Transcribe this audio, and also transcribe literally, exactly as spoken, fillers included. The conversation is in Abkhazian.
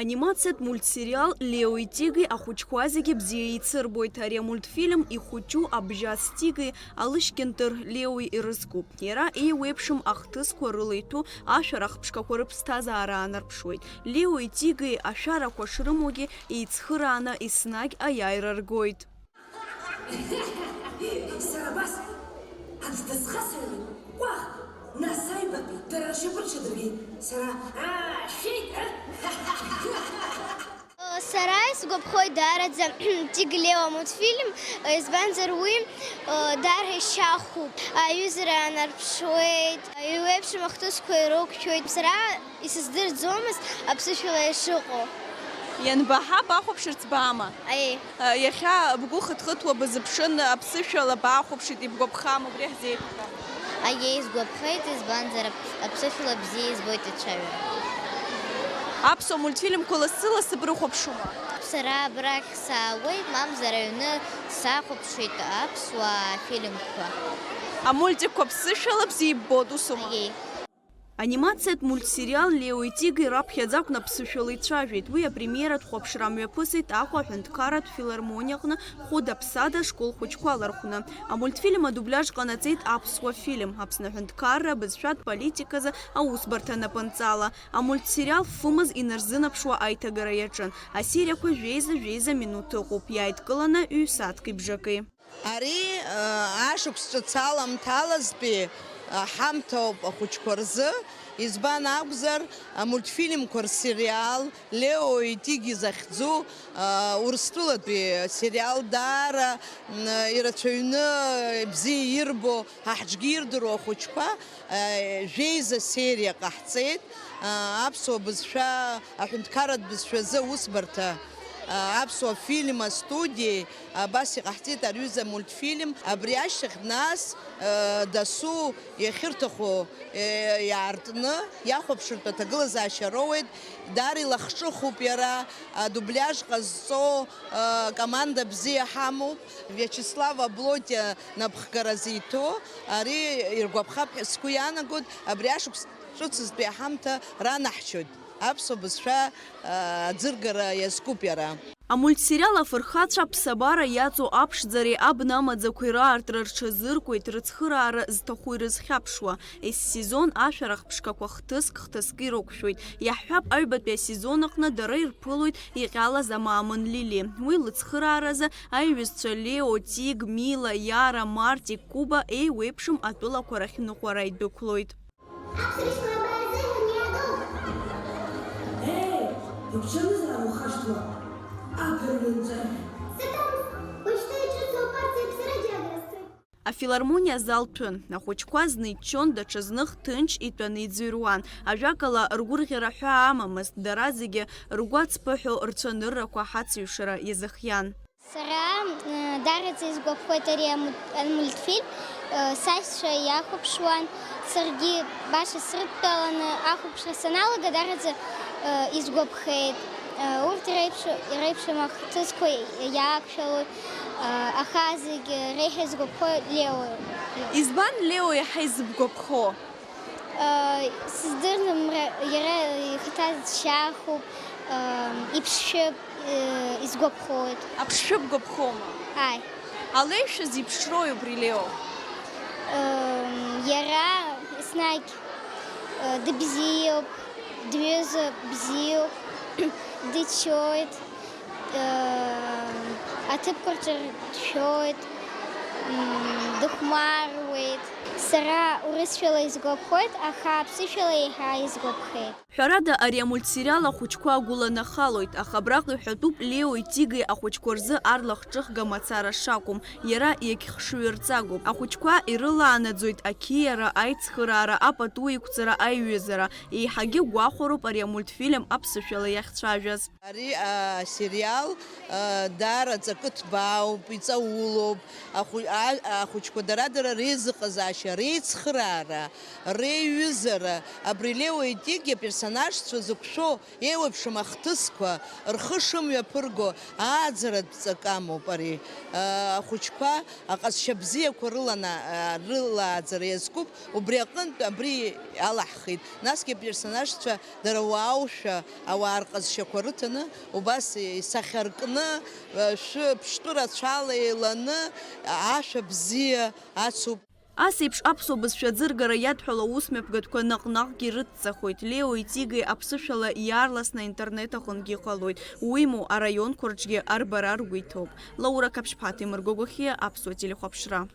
Анимациатә мультсериал Леои Тигеи ахәыҷқәа зегьы бзиа еицырбоит. Ари амультфильм ихәыҷу абжьас Тигеи Алышькьынтыр Леои ирызкуп. Иара еиуеиԥшым ахҭысқәа рыла иҭәу ашәарах ԥшқақәа рыԥсҭазаара аанарԥшуеит. Леои Тигеи ашәарақәа шрымоугьы еицхырааны еснагь аиааира ргоит. Сара абас аӡә дысхасырын, ҟәаӷ, нас аҩбатәи дара ршьапы рҽадыргеит. Сара, аа, шәеит, ыы? Сара исгәаԥхоит даараӡа Тиг Лео амультфильм, избанзар уи, даара ишьахәуп, аҩызара анарԥшуеит, еиуеиԥшым ахҭысқәа ирықәшәоит. Сара исыздырӡомызт аԥсышәала ишыҟоу. Ианбаҳа, бахәаԥшырц баама? Аиеи. Иахьа бгәы хыҭхыҭуа базыԥшын, аԥсышәала баахәаԥшит, ибгәаԥхама, убри ҳзеиҭахым. Аиеи, исгәаԥхеит, избанзар, аԥ-, аԥсышәала бзиа избоит ицәажәара. Аԥсуа мультфильмқәа лассы-лассы брыхәаԥшума? Сара абрахь саауеит, мамзар аҩны сахәаԥшуеит аԥсуа фильмқәа. Амультикқәа ԥсышәала бзиа иббоит, усума? Аиеи. Анимациатә мультсериал Леои Тигеи раԥхьаӡа акәны аԥсышәала ицәажәеит. Уи апремиератә хәаԥшра мҩаԥысит Аҟәа аҳәынҭқарратә филармониаҟны хәыда-ԥсада ашкол хәыҷқәа лархәны. Амультфильм адубляж ҟанаҵеит аԥсуа фильм, Аԥсны аҳәынҭқарра абызшәатә политиказы аусбарҭа анапынҵала. Амультсериал фымз инарзынаԥшуа аиҭагара иаҿын. Асериақәа жәеиза-жәеиза минуҭ ыҟоуп, иааидкыланы ҩ-сааҭки бжаки. Ари, э, ашықәс ҿыц аламҭалазтәи, э, ҳамҭоуп ахәыҷқәа рзы, избан акәзар, амультфильмқәа рсериал, Лео и Тиги захьӡу, э, урыстәылатәи сериал даара, м, ирацәаҩны, бзиа ирбо, ҳа ҳҿгьы ирдыруа ахәыҷқәа, э, жәеиза сериа ҟаҳҵеит, э, аԥсуа бызшәа, аҳәынҭқарратә бызшәазы аусбарҭа, э, аԥсуа фильм астудиеи, Абас иҟаҳҵеит ари аҩыза амультфильм. Абри ашьҭахь нас, э, дасу иахьырҭаху, э, иаартны иахәаԥшыртә аҭагылазаашьа роуеит. Даара илахҿыхуп иара, адубляж ҟазҵо, э, команда бзиа ҳамоуп. Виачеслав Аблотиа напхгара зиҭо, ари иргәаԥхап ҳәа сгәы иаанагоит. Абри ашықәс ҿыцызтәи аҳамҭа ранаҳчоит аԥсуа бызшәа, э, аӡыргара иазкуп иара. Амультсериал афырхацәа аԥсабара иаҵоу аԥшӡареи абна амаӡақәеи раартра рҽазыркуеит, рыцхыраара зҭаху ирызхьаԥшуа. Ессезон ашәарах ԥшқақәа хҭыск-хҭыск ирықәшәоит. Иаҳҳәап, аҩбатәи асезон аҟны дара ирԥылоит иҟьалаз амаамын Лили. Уи лыцхырааразы аиҩызцәа Лео, Тиг, Мила, Иара, Мартик, Куба еиуеиԥшым атәылақәа рахь ныҟәара идәықәлоит. Аԥсрышьқәа абаазыҳәан иаатуп. Еи, дагәҽанызаап ухашҭуа, аԥырҩы нҵәахь. Саҭамыз, уажәшьҭа иҿыцу апартиа аԥсараџьагара сцоит. Афилармониа азал ҭәын. Ахәыҷқәа зны иччон, даҽазных ҭынч итәаны иӡырҩуан. Ажәакала, ргәырӷьара ҳәаа амамызт, дара зегьы ргәы ацԥыҳәо рцәаныррақәа ҳацыҩшара иазыхиан. Сара, э, даараӡа исгәаԥхоит ари аму-, амультфильм, э, сашьцәа иахәаԥшуан, саргьы баша срыдтәаланы ахәаԥшра саналага, даараӡа, э, исгәаԥхеит. Э, урҭ иреиԥш-, иреиԥшым ахҭысқәа иаақәшәалоит, э, аха зегь реиҳа исгәаԥхо Лео. Избан Лео иаҳа изыбгәаԥхо? Сыздырӡом, ра-, иара ихаҭа дшьахәуп, иԥшшәы, изгәаԥхоит. Аԥшшәы бгәаԥхома? Ааи. Алеишәа зеиԥшрои убри Лео? Иара еснагь дыбзиоуп, дҩыза бзиоуп, дыччоит. Аҭыԥқәа рҿы дшәоит, дыхәмаруеит. Сара урысшәала исгәаԥхоит, аха аԥсышәала еиҳа исгәаԥхеит. Ҳәарада, ари амультсериал ахәыҷқәа агәыланахалоит, аха абраҟа иҳәатәуп Леои Тигеи ахәыҷқәа рзы арлахҿыхга мацара шакәым, иара иагьхшыҩрҵагоуп. Ахәыҷқәа ирылаанаӡоит ақьиара, аицхыраара, апату еиқәҵара, аиҩызара. Еиҳагьы гәахәароуп ари амультфильм аԥсышәала иахьцәажәаз. Ари асериал, а, даара ҵакы ҭбаауп, иҵаулоуп, ахәы-, а-, ахәыҷқәа дара-дара реизыҟазаашьа Реицхыраара, реиҩызара, абри Лео Итиги аперсонажцәа зықәшәо еиуеиԥшым ахҭысқәа, рхы шымҩаԥырго ааӡаратә ҵак амоуп ари. Ахәыҷқәа аҟазшьа бзиақәа рылана-, рылааӡара иазкуп, убри аҟынтә абри алаҳхит. Насгьы аперсонажцәа дара уааушәа, ауаа рҟазшьақәа рыҭаны, убас исахьаркны, шәы-, ԥштәы рацәала еиланы, ашәа бзиа ацуп. Ас еиԥш аԥсуа бызшәа аӡыргара иадҳәалоу аусмҩаԥгатәқәа наҟ-наҟгьы ирыцҵахоит. Леои Ҵигеи аԥсышәала иаарласны аинтернет аҟынгьы иҟалоит. Уимоу, араионқәа рҿгьы арбара ргәы иҭоуп. Лаура Қаԥшьԥҳа, Ҭемыр Гогәахиа, Аԥсуа телехәаԥшра.